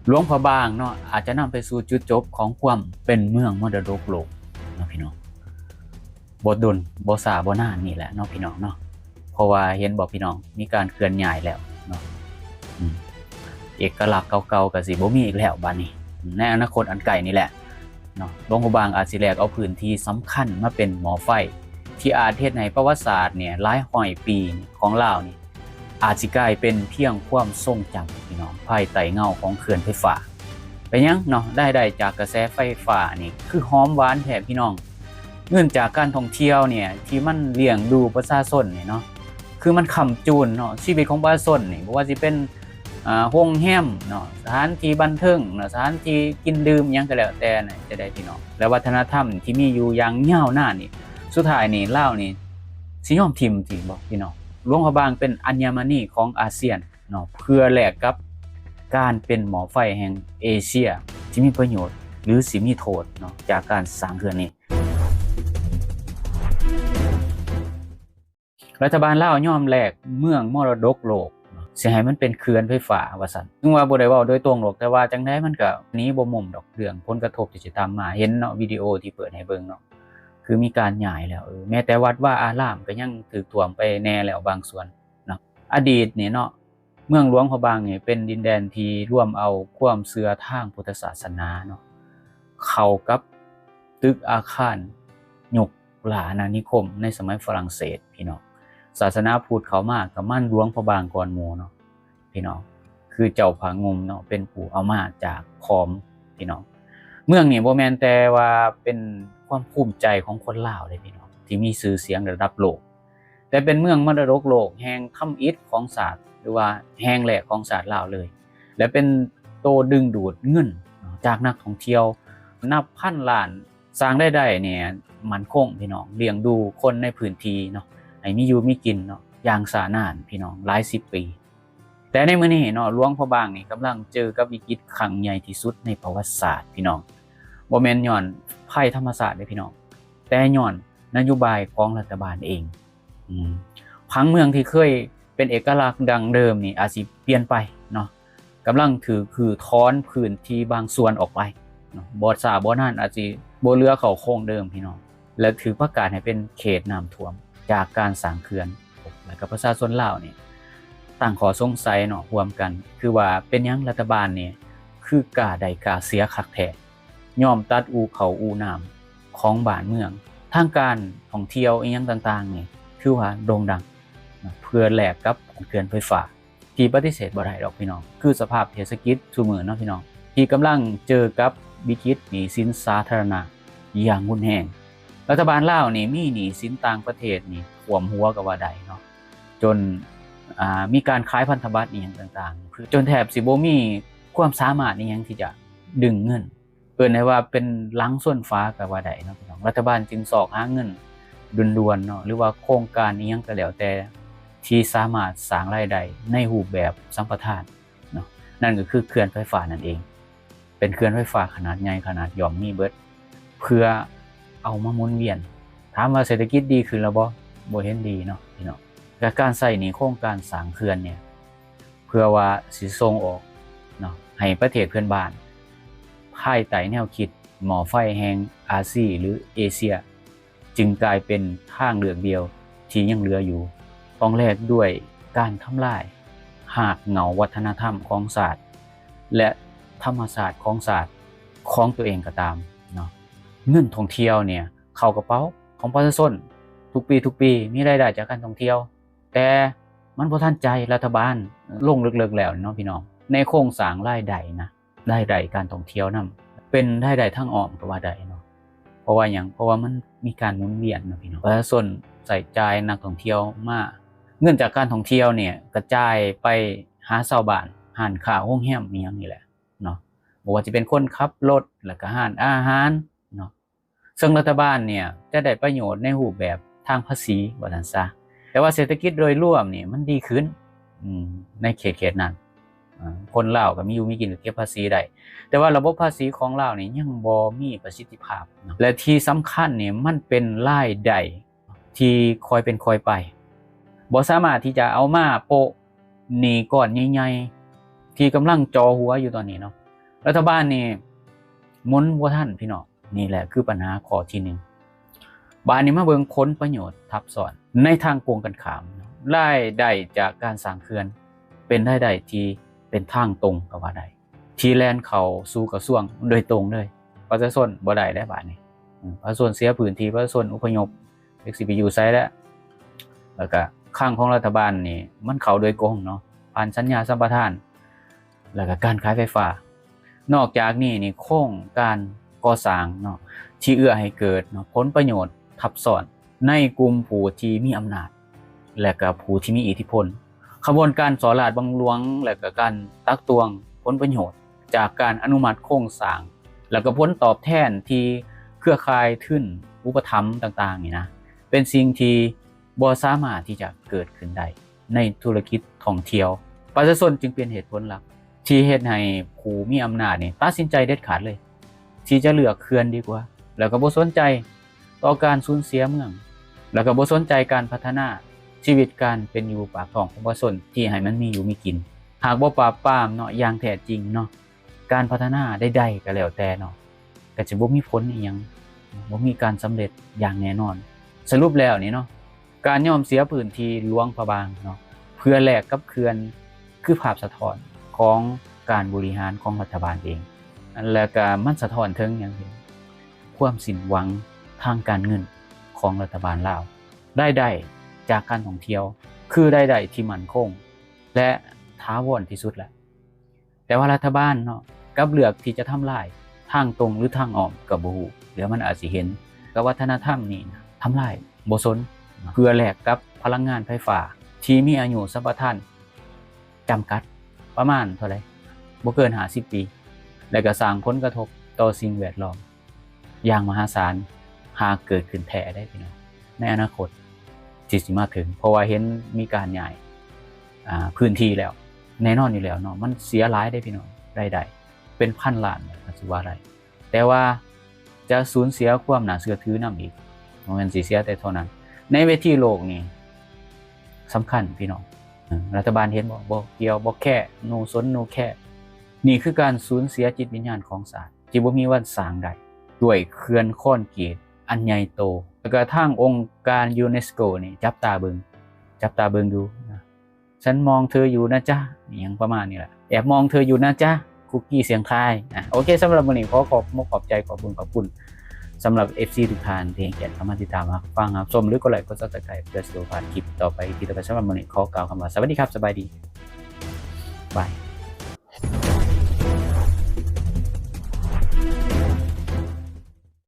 ຫຼວງພະບາງເນາະ ອາດຈະນຳໄປສູ່ຈຸດຈົບຂອງຄວາມເປັນເມືອງມໍລະດົກໂລກເນາະພີ່ນ້ອງ ບໍ່ດົນ ບໍ່ຊ້າ ບໍ່ນານນີ້ແຫຼະເນາະພີ່ນ້ອງເນາະ. ເພາະວ່າເຫັນບໍ່ພີ່ນ້ອງ ມີການເຄື່ອນຍ້າຍແລ້ວເນາະ ອືມ ເອກະລັກເກົ່າໆກໍຊິບໍ່ມີອີກແລ້ວບາດນີ້ ໃນອະນາຄົດອັນໃກ້ນີ້ແຫຼະເນາະ. ຫຼວງພະບາງອາດຊິແລກເອົາພື້ນທີ່ສຳຄັນມາເປັນໝໍ້ໄຟ ທີ່ອາດເຮັດໃຫ້ປະຫວັດສາດນີ້ຫຼາຍຮ້ອຍປີຂອງລາວນີ້ ອາດຊິກາຍເປັນພຽງຄວາມຊົງຈຳພີ່ນ້ອງ ພາຍໃຕ້ເງົາຂອງເຂື່ອນໄຟຟ້າ. ເປັນຫຍັງເນາະ ລາຍໄດ້ຈາກກະແສໄຟຟ້ານີ້ຄືຫອມຫວານແທ້ພີ່ນ້ອງ. ເງິນຈາກການທ່ອງທ່ຽວນີ້ທີ່ມັນລ້ຽງດູປະຊາຊົນນີ້ເນາະ ຄືມັນຄ້ຳຈູນເນາະ ຊີວິດຂອງປະຊາຊົນນີ້ ບໍ່ວ່າຊິເປັນ ອ່າ ໂຮງແຮມເນາະ ສະຖານທີ່ບັນເທີງເນາະ ສະຖານທີ່ກິນດື່ມຫຍັງກໍແລ້ວແຕ່ນະ ຈະໄດ້ພີ່ນ້ອງ ແລະ ວັດທະນະທຳທີ່ມີຢູ່ຢ່າງຍາວນານນີ້ ສຸດທ້າຍນີ້ລາວນີ້ຊິຍອມຖິ້ມຊິບໍ່ພີ່ນ້ອງ? ຫຼວງພະບາງເປັນອັນຍະມະນີຂອງອາຊຽນເນາະ ເພື່ອແລກກັບການເປັນໝໍ້ໄຟແຫ່ງເອເຊຍ ຊິມີປະໂຫຍດ ຫຼື ຊິມີໂທດເນາະ ຈາກການສ້າງເຂື່ອນນີ້. ລັດຖະບານລາວຍອມແລກເມືອງມໍລະດົກໂລກເນາະ ຊິໃຫ້ມັນເປັນເຂື່ອນໄຟຟ້າວ່າຊັ້ນ. ເຖິງວ່າບໍ່ໄດ້ເວົ້າໂດຍຕົງດອກ ແຕ່ວ່າຈັ່ງໃດມັນກໍໜີບໍ່ມຸມດອກ ເລື່ອງຜົນກະທົບທີ່ຈະຕາມມາ. ເຫັນເນາະ ວິດີໂອທີ່ເປີດໃຫ້ເບິ່ງເນາະ ຄືມີການຍ້າຍແລ້ວ ເອີ ແມ້ແຕ່ວັດວາອາຣາມກໍຍັງຖືກຖ້ວມໄປແດ່ແລ້ວບາງສ່ວນເນາະ. ອະດີດນີ້ເນາະ ເມືອງຫຼວງພະບາງນີ້ເປັນດິນແດນທີ່ລວມເອົາຄວາມເຊື່ອທາງພຸດທະສາສະໜາເນາະ ເຂົ້າກັບຕຶກອາຄານຍຸກ ລາອານານິຄົມໃນສະໄໝຝຣັ່ງເສດ ພີ່ນ້ອງ. ສາສະໜາພຸດເຂົ້າມາກໍມາຫຼວງພະບາງກ່ອນໝູ່ເນາະ ພີ່ນ້ອງ ຄືເຈົ້າພະງຸ່ມເນາະ ເປັນຜູ້ເອົາມາຈາກຂອມ ພີ່ນ້ອງ. ເມືອງນີ້ບໍ່ແມ່ນແຕ່ວ່າເປັນຄວາມພູມໃຈຂອງຄົນລາວເດ້ ພີ່ນ້ອງ ທີ່ມີຊື່ສຽງລະດັບໂລກ, ແຕ່ເປັນເມືອງມໍລະດົກໂລກແຫ່ງທຳອິດຂອງຊາດ ຫຼືວ່າແຫ່ງແລກຂອງຊາດລາວເລີຍ ແລະ ເປັນໂຕດຶງດູດເງິນຈາກນັກທ່ອງທ່ຽວນັບພັນລ້ານ. ສ້າງລາຍໄດ້ນີ້ໝັ້ນຄົງ ພີ່ນ້ອງ, ລ້ຽງດູຄົນໃນພື້ນທີ່ເນາະ ໃຫ້ມີຢູ່ມີກິນເນາະ ຢ່າງຊ້ານານ ພີ່ນ້ອງ, ຫຼາຍສິບປີ. ແຕ່ໃນມື້ນີ້ເນາະ ຫຼວງພະບາງນີ້ກຳລັງເຈີກັບວິກິດຄັ້ງໃຫຍ່ທີ່ສຸດໃນປະຫວັດສາດ ພີ່ນ້ອງ. ບໍ່ແມ່ນຍ້ອນໄພທຳມະຊາດເດ້ ພີ່ນ້ອງ, ແຕ່ຍ້ອນນະໂຍບາຍຂອງລັດຖະບານເອງ. ອືມ ຜັງເມືອງທີ່ເຄີຍເປັນເອກະລັກດັ້ງເດີມນີ້ອາດຊິປ່ຽນໄປເນາະ, ກຳລັງຖືກຮື້ຖອນພື້ນທີ່ບາງສ່ວນອອກໄປເນາະ, ບໍ່ຊ້າບໍ່ນານອາດຊິບໍ່ເຫຼືອເຂົ້າໂຄງເດີມ ພີ່ນ້ອງ, ແລະ ຖືກປະກາດໃຫ້ເປັນເຂດນ້ຳຖ້ວມຈາກການສ້າງເຂື່ອນ ແລະ ກໍປະຊາຊົນລາວນີ້ຕັ້ງຂໍ້ສົງໄສເນາະ ຮ່ວມກັນ ຄືວ່າເປັນຫຍັງລັດຖະບານນີ້ຄືກ້າໄດ້ກ້າເສຍຄັກແທ້, ຍອມຕັດອູ່ເຂົ້າອູ່ນ້ຳຂອງບ້ານເມືອງ, ທາງການທ່ອງທ່ຽວອີ່ຫຍັງຕ່າງໆນີ້ຖືວ່າໂດ່ງດັງເນາະ ເພື່ອແລກກັບເຂື່ອນໄຟຟ້າ. ທີ່ປະຕິເສດບໍ່ໄດ້ດອກ ພີ່ນ້ອງ, ຄືສະພາບເສດຖະກິດຊຸມື້ເນາະ ພີ່ນ້ອງ, ທີ່ກຳລັງເຈີກັບວິກິດໜີ້ສິນສາທາລະນະຢ່າງຮຸນແຮງ. ລັດຖະບານລາວນີ້ມີໜີ້ສິນຕ່າງປະເທດນີ້ຖ້ວມຫົວກໍວ່າໄດ້ເນາະ, ຈົນ ອ່າ ມີການຂາຍພັນທະບັດອີ່ຫຍັງຕ່າງໆ ຈົນແທບຊິບໍ່ມີຄວາມສາມາດອີ່ຫຍັງທີ່ຈະດຶງເງິນ ເອີ້ນໄດ້ວ່າເປັນຫຼັງຊົນຝາກໍວ່າໄດ້ເນາະ ພີ່ນ້ອງ. ລັດຖະບານຈຶ່ງຊອກຫາເງິນດ່ວນໆເນາະ ຫຼືວ່າໂຄງການອີ່ຫຍັງກໍແລ້ວແຕ່ ທີ່ສາມາດສ້າງລາຍໄດ້ໃນຮູບແບບສຳປະທານເນາະ, ນັ້ນກໍຄືເຂື່ອນໄຟຟ້ານັ້ນເອງ. ເປັນເຂື່ອນໄຟຟ້າຂະໜາດໃຫຍ່ຂະໜາດຍ່ອມມີເບິດ ເພື່ອເອົາມາໝູນວຽນ. ຖາມວ່າເສດຖະກິດດີຂຶ້ນແລ້ວບໍ່? ບໍ່ເຫັນດີເນາະ ພີ່ນ້ອງ. ກະການໃຊ້ໜີ້ໂຄງການສ້າງເຂື່ອນນີ້ ເພື່ອວ່າຊິສົ່ງອອກເນາະ ໃຫ້ປະເທດເພື່ອນບ້ານ ພາຍໃຕ້ແນວຄິດໝໍ້ໄຟແຫ່ງອາຊີ ຫຼື ເອເຊຍ ຈຶ່ງກາຍເປັນທາງເລືອກດຽວທີ່ຍັງເຫຼືອຢູ່. ຕ້ອງແລກດ້ວຍການທຳລາຍຮາກເຫງົ້າວັດທະນະທຳຂອງຊາດ ແລະ ທຳມະຊາດຂອງຊາດຂອງຕົວເອງກໍຕາມເນາະ. ເງິນທ່ອງທ່ຽວນີ້ເຂົ້າກະເປົາຂອງປະຊາຊົນທຸກປີ ທຸກປີ ມີລາຍໄດ້ຈາກການທ່ອງທ່ຽວ ແຕ່ມັນບໍ່ທັນໃຈລັດຖະບານ. ລົງເລິກໆແລ້ວເນາະ ພີ່ນ້ອງ, ໃນໂຄງສ້າງລາຍໄດ້ນະ ລາຍໄດ້ການທ່ອງທ່ຽວນຳ ເປັນລາຍໄດ້ທາງອ້ອມກໍວ່າໄດ້ເນາະ. ເພາະວ່າຫຍັງ? ເພາະວ່າມັນມີການໝູນວຽນເນາະ ພີ່ນ້ອງ, ປະຊາຊົນໃຊ້ຈ່າຍນັກທ່ອງທ່ຽວມາ, ເງິນຈາກການທ່ອງທ່ຽວນີ້ກະຈ່າຍໄປຫາຊາວບ້ານ, ຮ້ານຄ້າ, ໂຮງແຮມ ອີ່ຫຍັງນີ້ແຫຼະເນາະ, ບໍ່ວ່າຊິເປັນຄົນຂັບລົດ ແລ້ວກະຮ້ານອາຫານເນາະ. ເຊິ່ງລັດຖະບານເນຍຈະໄດ້ປະໂຫຍດໃນຮູບແບບທາງພາສີວ່າຊັ້ນຊະ, ແຕ່ວ່າເສດຖະກິດໂດຍລວມນີ້ມັນດີຂຶ້ນ ອືມ ໃນເຂດ ເຂດນັ້ນ. ອາ ຄົນລາວກໍມີຢູ່ມີກິນ ກໍເກັບພາສີໄດ້, ແຕ່ວ່າລະບົບພາສີຂອງລາວນີ້ຍັງບໍ່ມີປະສິດທິພາບເນາະ ແລະ ທີ່ສຳຄັນນີ້ມັນເປັນລາຍໄດ້ທີ່ຄ່ອຍເປັນຄ່ອຍໄປ, ບໍ່ສາມາດທີ່ຈະເອົາມາໂປະໜີ້ກ້ອນໃຫຍ່ໆທີ່ກຳລັງຈໍ່ຫົວຢູ່ຕອນນີ້ເນາະ. ລັດຖະບານນີ້ໝູນບໍ່ທັນພີ່ນ້ອງ. ນີ້ແຫຼະຄືບັນຫາຂໍ້ທີໜຶ່ງ. ບາດນີ້ມາເບິ່ງຜົນປະໂຫຍດທັບຊ້ອນໃນທາງກົງກັນຂ້າມ. ລາຍໄດ້ຈາກການສ້າງເຂື່ອນເປັນລາຍໄດ້ທີ່ເປັນທາງຕົງກໍວ່າໄດ້ ທີ່ແລ່ນເຂົ້າສູ່ກະຊວງໂດຍຕົງເລີຍ. ປະຊາຊົນບໍ່ໄດ້ແລ້ວບາດນີ້. ອືມ ປະຊາຊົນເສຍພື້ນທີ່, ປະຊາຊົນອົບພະຍົບ ຈັກຊິໄປຢູ່ໃສແລ້ວ. ແລ້ວກະຄັງຂອງລັດຖະບານນີ້ມັນເຂົ້າໂດຍກົງເນາະ ຜ່ານສັນຍາສຳປະທານ ແລ້ວກະການຂາຍໄຟຟ້າ. ນອກຈາກນີ້ນີ້ ໂຄງການກໍ່ສ້າງເນາະ ທີ່ເອື້ອໃຫ້ເກີດເນາະ ຜົນປະໂຫຍດທັບຊ້ອນໃນກຸ່ມຜູ້ທີ່ມີອຳນາດ ແລະກະຜູ້ທີ່ມີອິດທິພົນ. ຂະບວນການສໍ້ລາດບັງຫຼວງ ແລະກະການຕັກຕວງຜົນປະໂຫຍດຈາກການອະນຸມັດໂຄງສ້າງ ແລະກະຜົນຕອບແທນທີ່ເຄືອຂ່າຍທຶນອຸປະຖຳຕ່າງໆນີ້ນະ ເປັນສິ່ງທີ່ບໍ່ສາມາດທີ່ຈະເກີດຂຶ້ນໄດ້ໃນທຸລະກິດທ່ອງທ່ຽວ. ປະຊາຊົນຈຶ່ງເປັນເຫດຜົນຫຼັກ ທີ່ເຮັດໃຫ້ຜູ້ມີອຳນາດນີ້ຕັດສິນໃຈເດັດຂາດເລີຍ ທີ່ຈະເລືອກເຂື່ອນດີກວ່າ ແລ້ວກໍບໍ່ສົນໃຈຕໍ່ການສູນເສຍເມືອງ ແລ້ວກໍບໍ່ສົນໃຈການພັດທະນາຊີວິດການເປັນຢູ່ປາກທ້ອງຂອງປະຊາຊົນ ທີ່ໃຫ້ມັນມີຢູ່ມີກິນ. ຫາກບໍ່ປາບປາມເນາະ ຢ່າງແທ້ຈິງເນາະ ການພັດທະນາໃດໆກໍແລ້ວແຕ່ເນາະ ກໍຈະບໍ່ມີຜົນອີ່ຫຍັງ ບໍ່ມີການສຳເລັດຢ່າງແນ່ນອນ. ສະຫຼຸບແລ້ວນີ້ເນາະ ການຍອມເສຍພື້ນທີ່ຫຼວງພະບາງເນາະ ເພື່ອແລກກັບເຂື່ອນ ຄືພາບສະທ້ອນຂອງການບໍລິຫານຂອງລັດຖະບານເອງ. ແລ້ວກະມັນສະທ້ອນເຖິງຫຍັງ? ຄວາມສິ້ນຫວັງທາງການເງິນຂອງລັດຖະບານລາວ. ລາຍໄດ້ຈາກການທ່ອງທ່ຽວ ຄືລາຍໄດ້ທີ່ໝັ້ນຄົງ ແລະ ຖາວອນທີ່ສຸດແຫຼະ. ແຕ່ວ່າລັດຖະບານເນາະ ກັບເລືອກທີ່ຈະທຳລາຍ ທາງຕົງ ຫຼື ທາງອ້ອມກໍບໍ່ຮູ້ ແລ້ວມັນອາດຊິເຫັນ ກະວັດທະນະທຳນີ້ນະ ທຳລາຍບໍ່ສົນ ເພື່ອແລກກັບພະລັງງານໄຟຟ້າທີ່ມີອາຍຸສຳປະທານຈຳກັດ ປະມານເທົ່າໃດ? ບໍ່ເກີນຫ້າສິບປີ ແລະກະສ້າງຜົນກະທົບຕໍ່ສິ່ງແວດລ້ອມ ຢ່າງມະຫາສານ ຫາກເກີດຂຶ້ນແທ້ເດ້ພີ່ນ້ອງ ໃນອະນາຄົດທີ່ຊິມາເຖິງ. ເພາະວ່າເຫັນມີການຍ້າຍ ອາ ພື້ນທີ່ແລ້ວ ແນ່ນອນຢູ່ແລ້ວເນາະ ມັນເສຍຫຼາຍເດ້ພີ່ນ້ອງ ລາຍໄດ້ເປັນພັນລ້ານ ກໍຊິວ່າໄດ້ ແຕ່ວ່າຈະສູນເສຍຄວາມໜ້າເຊື່ອຖືນຳອີກ ບໍ່ແມ່ນຊິເສຍແຕ່ເທົ່ານັ້ນ. ໃນເວທີໂລກນີ້ສຳຄັນພີ່ນ້ອງ ເອີ ລັດຖະບານເຫັນບໍ່? ບໍ່ກ່ຽວ ບໍ່ແຄ no ສົນ no care. ນີ້ຄືການສູນເສຍຈິດວິນຍານຂອງຊາດ ທີ່ບໍ່ມີວັນສ້າງໄດ້ ດ້ວຍເຂື່ອນຄອນກຣີດອັນໃຫຍ່ໂຕ. ແລ້ວກະທາງອົງການ UNESCO ນີ້ຈັບຕາເບິ່ງ ຈັບຕາເບິ່ງຢູ່ນະ "ฉันมองเธออยู่นะจ๊ะ" ອີ່ຫຍັງປະມານນີ້ແຫຼະ "แอบมองเธออยู่นะจ๊ะ" ຄຸກກີ້ສຽງທາຍ. ອາ ໂອເຄ ສຳລັບມື້ນີ້ຂໍຂອບອົກຂອບໃຈ ຂອບບຸນຂອບຄຸນ ສຳລັບ ເອັຟຊີ ທຸກທ່ານທີ່ໃຫ້ກຽດເຂົ້າມາຕິດຕາມຮັບຟັງຮັບຊົມ ຫຼື ກົດໄລກົດ Subscribe ເພື່ອຊິບໍ່ພາດຄລິບຕໍ່ໄປ ອີພີ ຕໍ່ໄປ. ສຳລັບມື້ນີ້ຂໍກ່າວຄຳວ່າ ສະຫວັດດີຄັບ ສະບາຍດີ ບາຍ.